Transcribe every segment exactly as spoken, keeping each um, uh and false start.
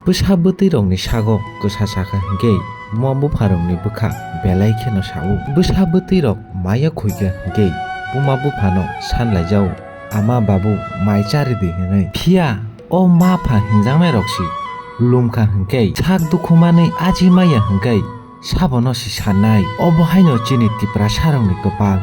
Bwsa bwtwirokni sago kwsa sakha hinkhe buma bupharokni bwkha belai kheno sao. Bwsa bwtwirok maya khuikha hinkhe buma buphano sanlaijao, "Ama babu, mai charidi," hwnwi. Phiya o ma pha hinjaknairok si lumkha hinkhe sak dukhu manwi aji maya hinkhe Sabono si sanai, obo haino chini Tiprasarokni kwpal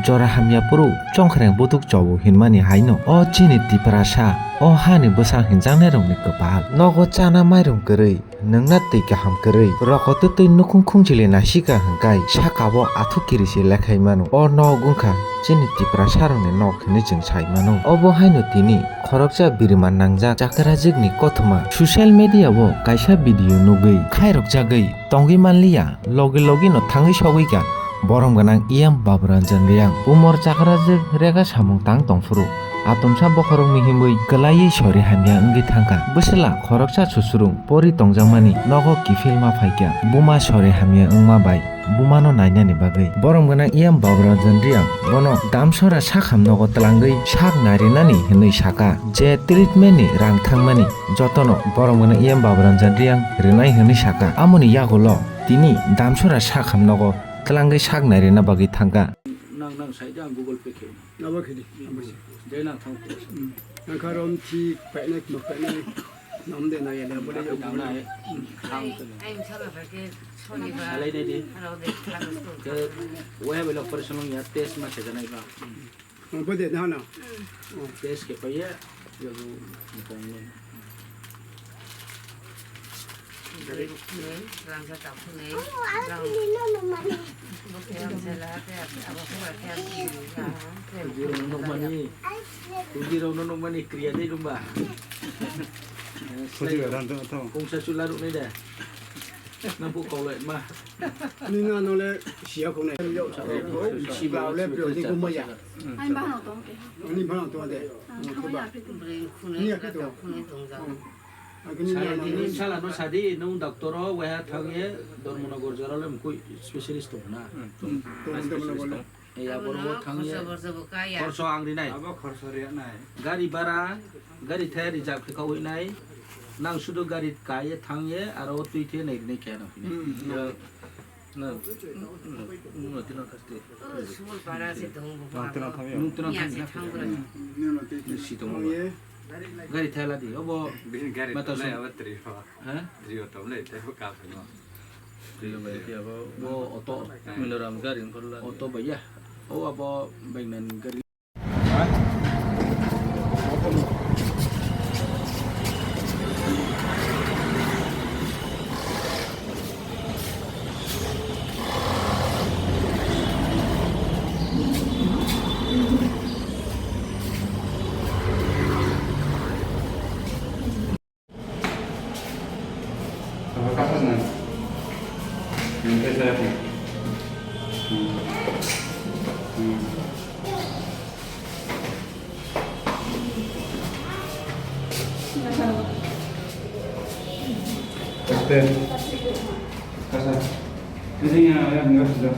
jora hamya phuru chongkhreng butuk chobo hinmani haino o chini Tiprasa o hani bwsa hinjaknairokni kwpal. Nogo chana mairum kwrwi, nwngna twi kaham kwrwi, roko twtwi nukhung khungchili naisika hwnkhe sakao athuk kiri se lekhaimano. O nok wngkha chini Tiprasarokni nok hinwi chwng saimano. Obo haino tini khoroksa birima nangjak chakrajwkni kothoma social media-o kaisa video nugwi khairokjagwi tongwi manliya, logi logi no thangwi sogwi kha borom gwnang E M Baburanjan Reang. Umor chakrajwk rega samung tang tongphuru atomsa bokhorokni himwi kwlaiwi sori hamya wngwi thangkha. Bwswla khoroksa susurung pori tongjakmani nogo kiphilma phaikha, buma sori hamya wngma bai bumano nainani bagwi. Borom gwnang E M Baburanjan Reang bono Damsora sakham nogo twlangwi sak narinani hwnwi saka, je treatment ni rang thangmani jotono borom gwnang E M Baburanjan Reang rinai hwnwi saka. Amoni yagulo tini Damsora sakham nogo twlangwi sak nairina bagwi thangkha. Nang, nang sai de, ang Google Pay khe. Abo khe di, abo se. De nang thang. Hmm. Nang kha rom thi painai, ma painai. Nam de na ya le, bo de. Nang na he. Thang. Ai, ai, msala ba ke, sonibar. Salai de di. Aro de, thang. Ke, waya bela operation ya test ma se janai ba. Hmm. Bo de na na. Hmm. Test khe paiya, yago mukong no. Bwrwi rwkthwng, rangsa takhunwi, rang-, bwkhe amsela khe abo hwnba khe amsela. Kuji rokno nukmani, kuji rokno nukmani kriya de rwngba. Kuji rokno nukmani. Kungsa chula ruknai de. Nang bu kaulai ma. Nini ano le siya khongnai. Siya le bro, ni kumaya. Ani bano tong. Ani bano tong de. Ni akhe to. Sadi, nung doctor o waiha thangye Dharmanagar jora le mkui specialist tong na. Tong, tong, tong, tong. Ei, aboro thangye khorso ang rinai. Abo khorso riya nai. Gari bara, gari thaya reserve khe kaui nai. Nang sudu gari kaiye thangye, aro twi thaya nai rinai khe ano. Hmm. Ya, na, na, na, tino thaste. Oh, sumul para se dong bo. Nang tino thangye. Nung tino thangye. Nung si tong bo. Gari thela di, obo. Bini gari mata tolai sum. Abo tri ho. Ha? Tri ho tolai, tei bo ka phai mo. Tri ho bai ti abo. Bo auto. Hai. Miloram gari ngkor la. Auto bai ya. O abo bai men gari. Este. Kasa. Ini yang ada enggak sudah.